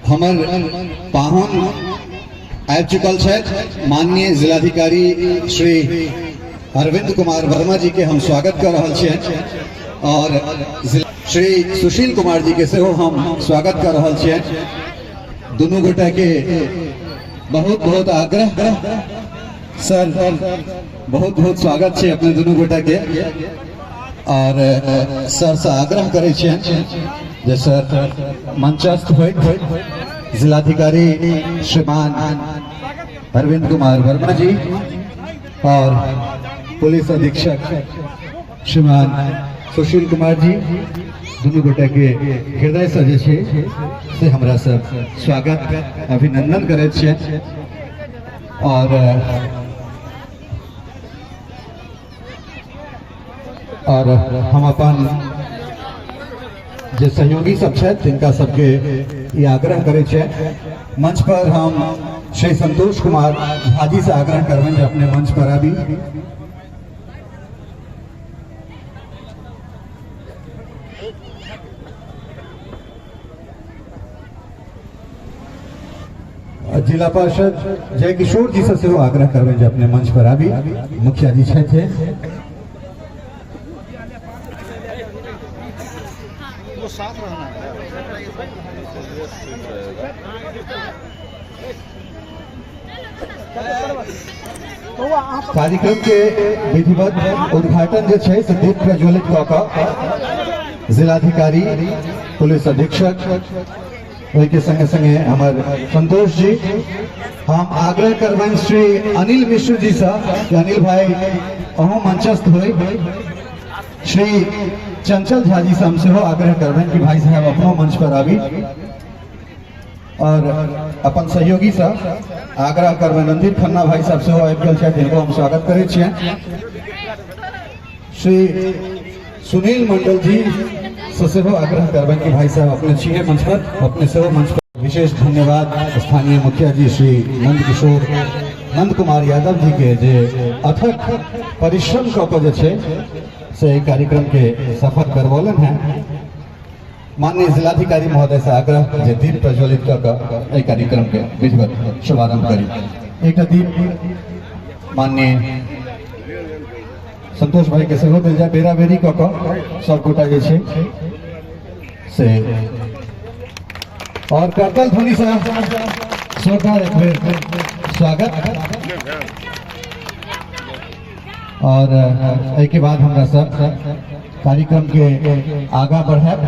हमर पाहुन आबि चुकल छथि। माननीय जिलाधिकारी श्री अरविंद कुमार वर्मा जी के हम स्वागत कर रहल छियनि और श्री सुशील कुमार जी के सेहो हम स्वागत कर रहल छियनि। दुनू गोटा के बहुत बहुत आग्रह सर, बहुत बहुत स्वागत छै अपने दुनू गोटा के। और सर से आग्रह करै छियनि जे सर मंचस्थ होइत जिलाधिकारी श्रीमान अरविंद कुमार वर्मा जी और पुलिस अधीक्षक श्रीमान सुशील कुमार जी दुनू गोटा के हृदय से जे छै से हमरा सब स्वागत अभिनंदन करै छियनि। और हम अपन जे सहयोगी सब छथि तिनका सबके ई आग्रह करै छियनि। मंच पर हम श्री संतोष कुमार झाजी से आग्रह करबनि जे अपने मंच पर आबी। जिला पार्षद जय किशोर जी से सेहो आग्रह करबनि जे अपने मंच पर आबी। मुखिया जी छथि। कार्यक्रम के विधिवत उद्घाटन जे छै से दीप प्रज्वलित कऽ कऽ जिलाधिकारी, पुलिस अधीक्षक, ओहिके संगे संगे हमर संतोष जी, हम आग्रह करबनि श्री अनिल मिश्र जी से कि अनिल भाई अहूँ मंचस्थ होई। श्री चंचल झा जी से हम सेहो आग्रह करबनि कि भाई साहब अपनो मंच पर आबी और अपन सहयोगी से आग्रह करबनि। रणधीर खन्ना भाई साहब सेहो आबि गेल छथि, हिनको हम स्वागत करै छियनि। श्री सुनील मंडल जी से सेहो आग्रह करबनि कि भाई साहब अपने छियै मंच पर, अपने सेहो मंच पर। विशेष धन्यवाद स्थानीय मुखिया जी श्री नंद किशोर नंद कुमार यादव जी के जे अथक परिश्रम कऽ कऽ जे छै से एहि कार्यक्रम के सफल करबौलनि हैं। माननीय जिलाधिकारी महोदय से आग्रह जे दीप प्रज्वलित कऽ कऽ एहि कार्यक्रम के विधिवत शुभारंभ करी। एकटा दीप माननीय संतोष भाई के सेहो देल जाय। बेरा बेरी कऽ कऽ सब गोटा जे छै से और करतल ध्वनि से जोरदार एक बेर स्वागत। और एहिके बाद हमरा सब कार्यक्रम के आगा बढ़ायब।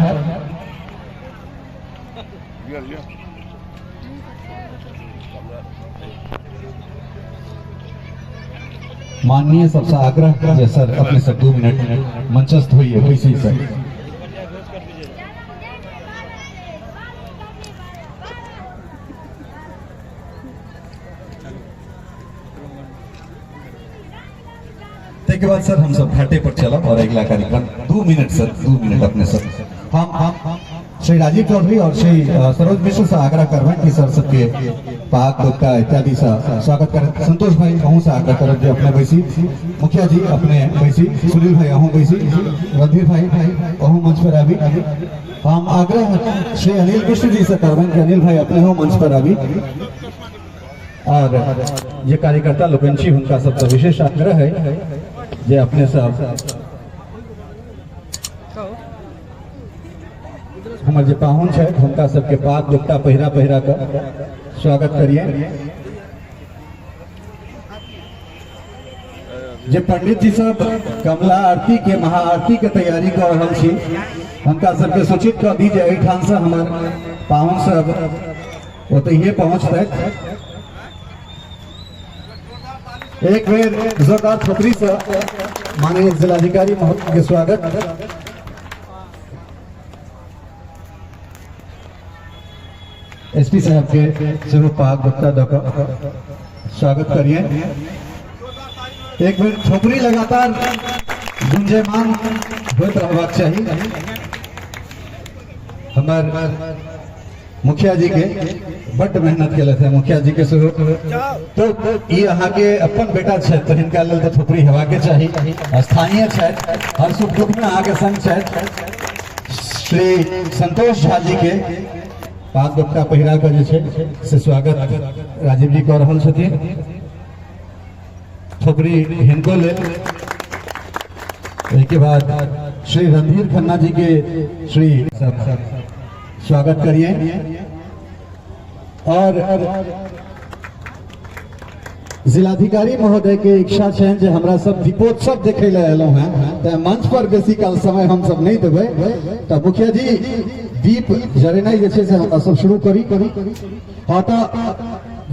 माननीय सबसे आग्रह जे सर अपने सब 2 मिनट मंचस्थ होइए वैसे ही सर। ताहिके बाद सर हम सब घाटे पर चलब और अगला कार्यक्रम 2 मिनट सर, 2 मिनट अपने सब। हम श्री राजीव चौधरी और श्री सरोज मिश्र से आग्रह करबनि कि सर सबके पाक गुटका इत्यादि से स्वागत करें। संतोष भाई अहूँ से आग्रह करब जे अपने बैसी, मुखिया जी अपने बैसी, सुनील भाई अहूँ बैसी, रणधीर भाई अहूँ मंच पर आबी। हम आग्रह श्री अनिल मिश्र जी से करबनि कि अनिल भाई अपने हो मंच पर आबी। और जे कार्यकर्ता लोकनि छी हुनका सबसे विशेष आग्रह है जे अपने सब हमर जे पाहुन छथि हुनका सबके पाग दुपट्टा पहिरा पहिरा कऽ स्वागत करिए। जे पंडित जी सब कमला आरती के महाआरती के तैयारी कऽ रहल छी हुनका सबके सूचित कऽ दी जे एहिठाम से हमर पाहुन सब ओतहिए पहुँचतथि। एक बेर जोरदार थोपड़ी से माननीय जिलाधिकारी महोदय के स्वागत। एसपी साहब के सेहो पाग दुपट्टा दऽ कऽ स्वागत करिए। एक बेर थोपड़ी लगातार गुंजयमान होइत रहबाक चाही। हमर मुखिया जी के बड्ड मेहनत केलथि है, मुखिया जी के सेहो। तो ई अहाँके अपन बेटा छथि तऽ हिनका लेल तऽ थोपड़ी हेबाके चाही। स्थानीय छथि, हर सुख दुख में अहाँके संग छथि। श्री संतोष झा जी के पाग दोपटा पहिरा कऽ जे छै से स्वागत राजीव जी कऽ रहल छथिन। थोपड़ी हिनको लेल। एहिके बाद श्री रणधीर खन्ना जी के श्री सब स्वागत करिए। और जिलाधिकारी महोदय के इच्छा छनि जे हमरा सब दीपोत्सव देखे ले एलहुँ हैं, तऽ मंच पर बेसी काल समय हम सब नहीं देबै। तऽ मुखिया जी दीप जरेनाइ जे छै से हमरा सब शुरू करी। हाँ, तऽ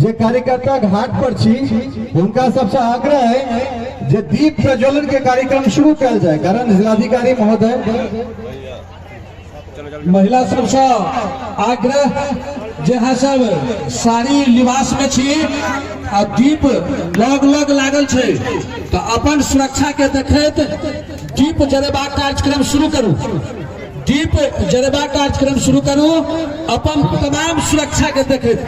जे कार्यकर्ता घाट पर छी हुनका सबसे आग्रह है जे दीप प्रज्वलन के कार्यक्रम शुरू कयल जाय, कारण जिलाधिकारी महोदय महिला सबसँ आग्रह जे अहाँ सब साड़ी लिबास में छी आ दीप लग लग लागल छै तऽ अपन सुरक्षा के देखैत दीप जरेबाक कार्यक्रम शुरू करू। दीप जरेबाक कार्यक्रम शुरू करू अपन तमाम सुरक्षा के देखैत।